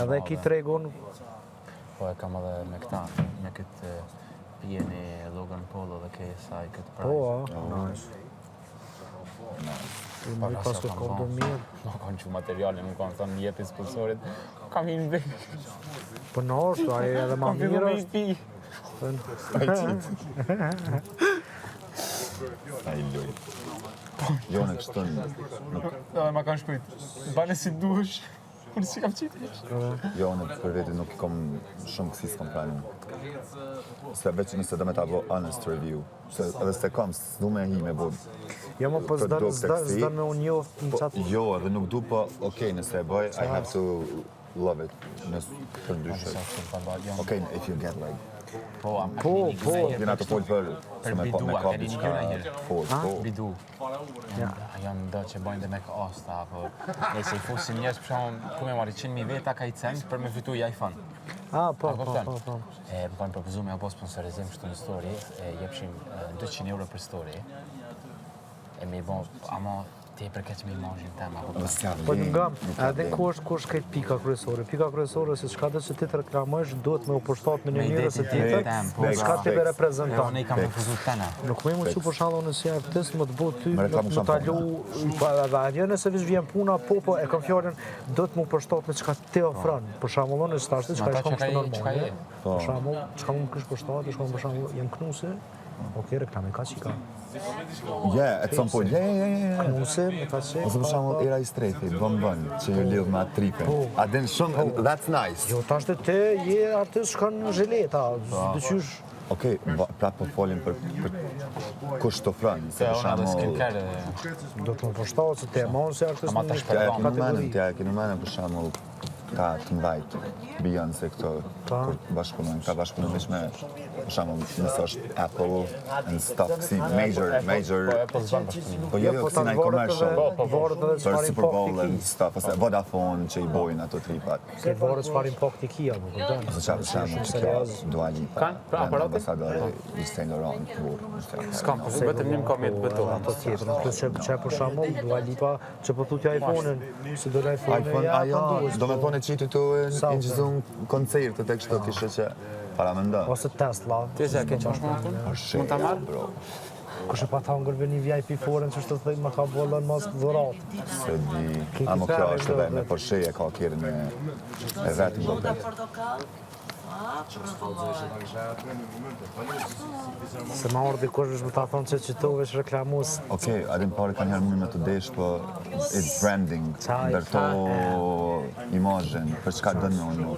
Edhe ki tregun, Po e kam edhe me këta, me këtë pijen e Logan Paul edhe KSI këtë po, prize. a, nice. Pa, Më sa pas të kam kom ba. do mirë. Ma kanë që materialin, më kanë thënë jepi sponsorit. Kam i në Po në është, ai edhe ma Kam fillu mirë me i është. pi. Sa i lujt. Jo, në kështu nuk, Edhe ma kanë shkrujt. Bane si duhesh. Unë si kam qitë. jo, në për veti nuk i kom shumë kësi s'kom pranu. Se veç nëse do me ta bo honest review. Se edhe se kam, s'du me hi me bo. Jo, më po s'don Produkte s'don kësi. s'don me unë njoft në Po, qatë. jo, edhe nuk du, po, okej, nëse e bëj, I have to love it. Nëse për ndryshe. Okej, if you get like, Po, am, Po, po. jena të folë për, se me, po, me bidu, a ka keni diçka një njëherë? fort, po. Bidu. Ja. Janë do që bajnë dhe me asta, apo... Nëse i fusin njerëz, për shembull, ku me marrë 100.000 veta ka i cent për me fitu i iPhone. Ah, po, A po, kupton? po, po. E, më kanë propozu me apo sponsorizim kështu në story, e jepshim e, 200 euro për story. E me i bo, ama tepër keq me imazhin tem, a Edhe kupton? s'ka Po vlen, në ngam, nuk ka edhe vlen. ku është ku është këtë pika kryesore? Pika kryesore se çka do që ti të reklamosh duhet me u përshtat me një Me mënyrë ose identitetin tjetër, tem, po, me çka pra. ti e Fix. E reprezenton. unë i kam refuzu tena. Nuk më më për shembull unë si artist më të bëj ty, Me më reklamu më ta lu, shampona. pa edhe ajo nëse veç vjen puna, po po e kam fjalën, do të më përshtat me çka ti ofron. Për shembull unë tash çka Ma ta i shkon çka kështu je- normale. çka je. Për shembull, çka më kish përshtat, shkon për shembull jam knuse. Okej, reklame ka çika. Yeah, at some point, yeah, yeah, yeah, yeah. Knuse me ka çik. Ose për shembull Era Istrefi, Bon Bon, që ju lidh me atë tripin. A din shumë, that's nice. Jo, tash te te je artist shkon në zheleta, dyqysh. Okej, ba- prapë po folim për, për kush të ofron, se Se për unë edhe shembull skincare dhe... Do të më përshtatë se te e mon si artist Ama në tash një T'ja e perdon. keni menën, kategori. t'ja e keni menën për shembull ta të mëdhajt, Beyoncé këto, Pa. kur bashkëpunojnë, ka bashkëpunojnë veç me, për shembull, nëse është Apple and stuff, si major, major, Po, Apple s'ban bashkëpunim. po jo, jo, po kësi ta na varet commercial, edhe varet edhe për çfarë Super Bowl impakti and ki. stuff, ose Vodafone që i bojnë ato tripat. Se varet çfarë impakti ki apo kupton. Ose çfarë për shembull që kjo Dua Lipa, Kanë? Pra, brand aparati? ambasadori i Saint Laurent, burr. S'kam, po vetëm një më ka mjetë betohet. Ato tjetër, plus që që për shembull Dua Lipa që po thotë iPhone-in, si do iPhone-in, iPhone, ja, ajo, pa duhet, do me po. thonë që ti tu Sa inqizun koncertet e kështu kishe që para me ndo. Ose Tesla. Ti se e ke qash më Po Mund ta marr? bro. Kush e pa ta ngër një VIP foren që është të thëjë, ma ka bo Elon Musk dhurat. Se di, Ki amo kjo kitare, është edhe do, me Porsche e ka kjerën e, e vetë më Moda duket. portokall. A, protokoll. Se ma orë dikush veç më ta thonë që qëto veç reklamus. Okej, a din pare kanë herë mund me të desh, po it's branding, Qaj, ndërto imazhin, për çka dën me unë.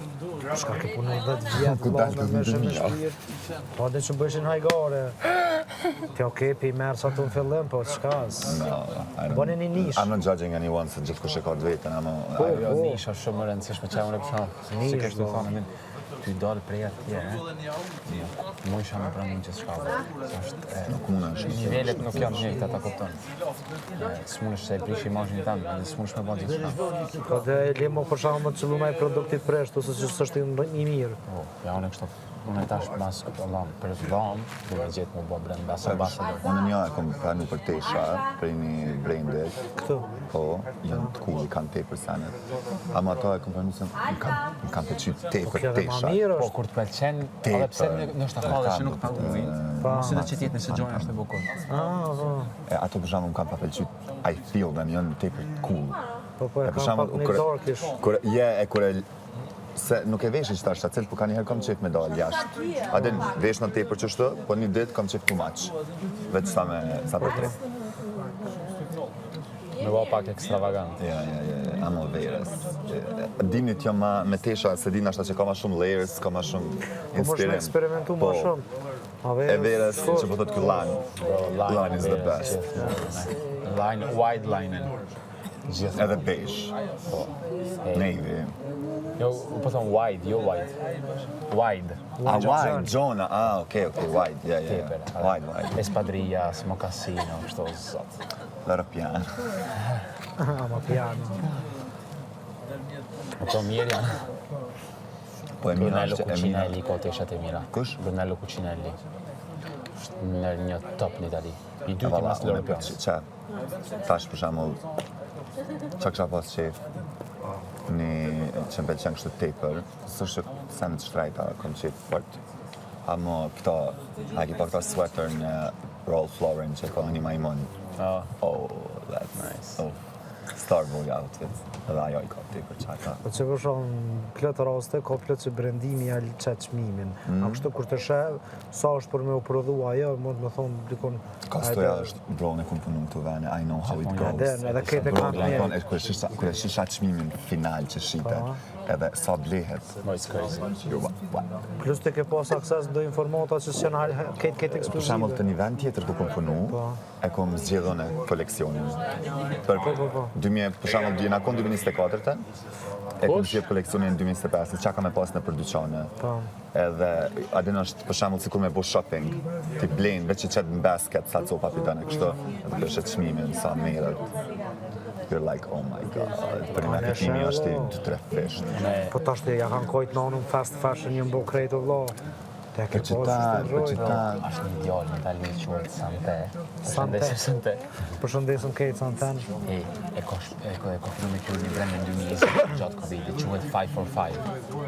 Shka ke punu 10 vjet, Ku vlla, dalë me me të me mija. shpirt. Po dhe që bëshin hajgare. Ti okej, pi merë sa të në fillim, po çka? s- No, I don't- Bone një nish. I'm not judging anyone, se gjithë kush e ka të vetën, ama... Po, I- Jo, po. nisha është shumë më rëndësishme që unë për shembull, si Nish, kesh të po. thonë, min, ty dalë prej atje, mu isha me pranu gjithë shka, se është, e, Nuk mundesh. nivelet nuk janë të njëjta, ta kupton. E, S'mundesh se e prish imazhin tënd, edhe s'mundesh me bën gjithçka. Po dhe e lemo për shembull më të qëllu naj produkti fresht, ose që s'është i i mirë. Po, ja unë kështu, unë tash mas, Allah, për dhom, du me gjetë mu bë brand ambassador. Unë një e kom pranu për tesha, për një brandit. Këtu. Po, janë të cool, i kanë tepër senet. Ama ato e kom pranu se më kanë më kanë pëlqy tepër Kjo edhe ma tesha. mirë Po, është. kur të pëlqen, edhe pse Tepër. ndoshta ka dhe që nuk paguajnë, Pa. si do që t'jetë nëse gjona është e bukur. Ah, po. E ato për shembull më kanë pa pëlqy, I feel them, janë tepër cool. Po, po, e E për kam shembull, pak një kur- darkish. Kur, je, e kur e se nuk e veshi që tash, cilë, po ka njëherë kam qef me dalë jashtë. A din, vesh në tepër qështu, po një ditë kam qef too much. Veç sa me, sa për trip. Me bë pak ekstravagant. Ja, ja, ja, ja, amo verës. E, Dimnit jo ma me tesha, se din ashta që ka ma shumë layers, ka ma shumë Po mos me inspirim. eksperimentu ma Po, shumë. A E verës, që po thot ky line. Bro, line, Line is the verës, best. gjithmonë. Line, wide line. Gjithmonë. Edhe beige. Po. Hey. Navy. Jo, po thon wide, jo wide. Wide. A, wide, Gjona, ah, okay, okay, wide, yeah, yeah, Tepër. yeah. Wide, wide. Espadrillas, mocasino, kështu zot. Loro piano. Ama piano. Ato mirë janë. Po e mira Brunello është e mira. Cucinelli ka teshat e mira. Kush? Brunello Cucinelli. Është në një top në Itali. I dyti Valla, mas unë Loro e Piano. pëlqej, qa, tash për shembull, qa kisha pas qef? një që më pëlqen kështu tepër, s'është sen të shtrejta, kom qef fort. Amo këto, a ki pa këto sweater në Ralph Lauren që ka një majmun. Oh. Oh, that's Nice. Oh, Starboy outfit. Edhe ajo i ka tepër qata. Po që për shumë, në plot raste, ka plot që brendimi ja qet çmimin. A kështu kur të sheh, sa është për me u prodhu ajo, mund të më thonë dikun... Kostoja është, bro, unë kom punu në këto vene, I know how it goes. Den, edhe këtë e Bro, kanë do me mirë. thonë, e, kur e shisha, kur e shisha çmimin final që shitet, edhe sa blehet, No, it's crazy. you're what, what? Plus të ke pas akses do informata që s'janë këtë këtë Për shembull, ekskluzive. të një vend tjetër ku kom punu, e kom zgjedhur në koleksionin. Për Po, po, po. 2000, për shembull, jena kon 2024-ën, e kom zgjedh koleksionin në 2025, çka ka me pas në për dyqane. Po. Edhe, a din është, për shembull, sikur me bo shopping, ti blen, veç i qet në basket, sa copa pitane, kështu, edhe kështë çmimin, sa merret. You're like, oh my god, për një ne fitimi shë, është i valla. dy tre fisht. Po tash të ja kanë kojt nanën fast fashion një mbo krejt o vlla. Te ke Për pas qëta, është për rrojt. qëta, Është një djalë në Itali quhet Sante. Sante. Përshëndesim Sante. Përshëndesim krejt Santen. E, e ka, e ka, e ka fillu me kriju një brand në 2020 gjatë Covidit, quhet 545.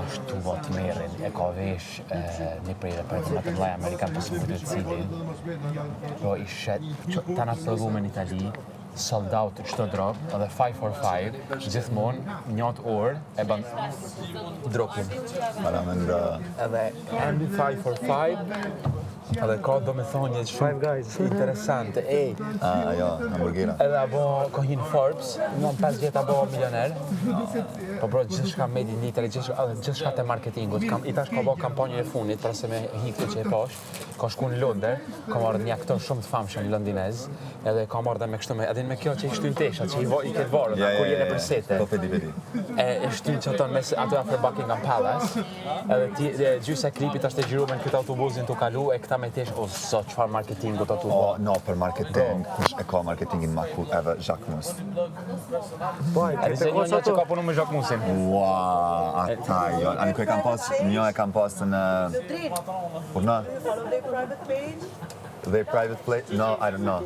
Është tu bo të merrin, e ka vesh e, një prej reperëve më të mëdha amerikan, po s'më kujtohet cilin. Po i shet, që, ta na prodhu me në Itali, sold out çdo drop, edhe 545, gjithmonë, një orë, e ban dropin. para me ndë, Edhe emri 545, edhe ka do me thonë një Five shumë Guys. interesante, ej, a, ajo, hamburgera. Edhe a bo ka hi në Forbes, në 5 vjet a bo milioner. Po bro, gjithçka made in Italy, gjithçka, edhe gjithçka të marketingut. Kam, I tash ka bo kampanjën e fundit, para se me hi këtu që e pash, ka shku në Londër, ka marrë një aktor shumë të famshëm londinez, edhe ka marrë dhe me kështu me, edhe me kjo që i shtyn teshat, që i, vo, i këtë varën, Ja, kur ja, jene ja, për sete. Po, pedi, pedi. E, e shtyn që ato mes ato afër Buckingham Palace, edhe ti e, gjysa e klipit është e xhiruar me këtë autobusin të kalu e këta me tesh, o zot, çfarë marketingu të tu O, bo. no, për marketing, kush e ka marketingin ma cool, edhe Jacquemus. Po, e Edhe ke se të një kos një që ato. ka punu me Jacquemusin. Ua, ata janë. Ani ku e kam pas, një e kam pas në... Por në? Follow their private page. Their private place? No, I don't know.